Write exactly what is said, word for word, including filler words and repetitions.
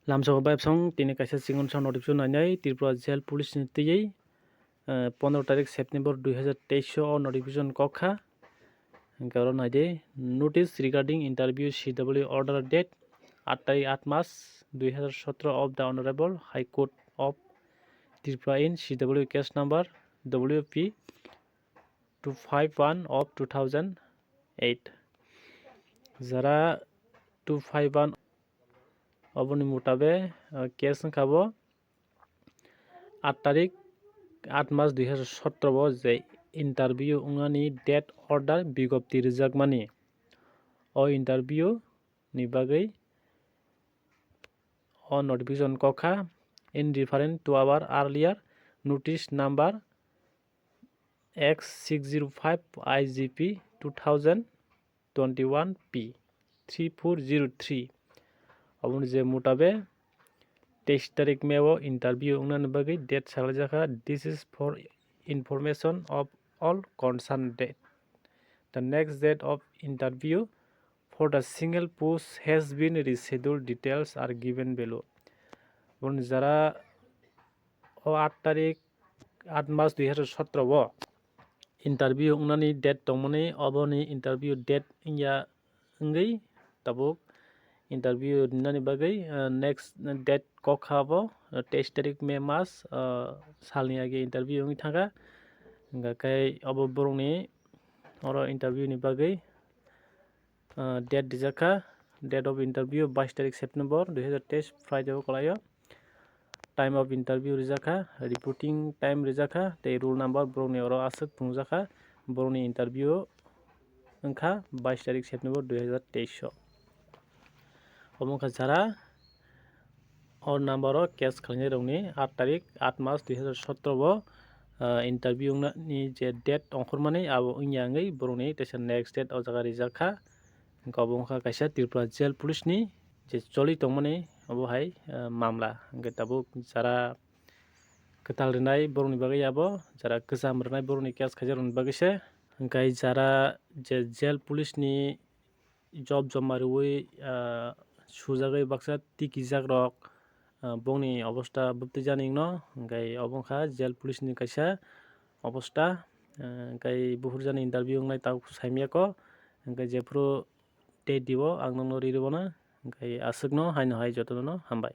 Lamsao bai bwsong tini kaisa chingon sa notification nainai Tripura Jail Police ni twiwi, eh, pondro tarik September dui hazar teis o notification kok kha. Hwnkhe oro naidi, notice regarding interview C W order date aat tarik aat mas dui hazar sotro of the Honorable High Court of Tripura in C W case number W P two five one of two thousand eight. Jara two five one oboni mutabe, uh, case wngkha bo aat tarik aat mas dui hazar sotro o je interview wngnani date order bigopti rijakmani. O interview ni bagwi o notification kok kha in reference to our earlier notice number X six zero five I G P two thousand twenty-one P three four zero three. Oboni je mutabe teis tarik May o interview wngnani bagwi date salaijak kha. This is for information of all concerned date. The next date of interview for the single post has been rescheduled. Details are given below. Boni jara o aat tarik aat mas dui hazar sotro o interview wngnani date tongmani, oboni interview date wngya wngwi tabuk interview rinani bagwi, uh, next date kok kha bo, uh, teis tarik May mas, uh, salni age interview wngwi thangkha. Hwnkhe obo borokni oro interview ni bagwi, uh, date rijak kha. Date of interview bais tarik September dui hazar teis Friday o kwlaio. Time of interview rijak kha, reporting time rijak kha, tei roll number borokni oro aswk phunukjak kha, borokni interview wngkha bais tarik September dui hazar teis o. Omo wngkha jara o number o case khlainai rokni aat tarik aat mas dui hazar sotro o, ah, interview wngnani je date ongkhormani abo wngya wngwi borokni teisa next date o jaga rijak kha. Hwnkhe obo wngkha kaisa Tripura Jail Police ni je choli tongmani obo hai, ah, mamla. Hwnkhe tabuk jara kwtal rwnai borokni bagwi abo, jara kwcham rwnai borokni case khaijakrokni bagwi se. Hwnkhe jara je Jail Police ni job joma rwui, ah, sujagwi baksa tikijakrok, ah, bongni obosta bwtwijani wngno, hwnkhe obo wngkha Jail Police ni kaisa obosta, ah, hwnkhe buphurjani interview wngnai tabuk saimya kho, hwnkhe jephuru date dibo ang nokno ri rwbana, hwnkhe aswkno haino hai jotono hambai.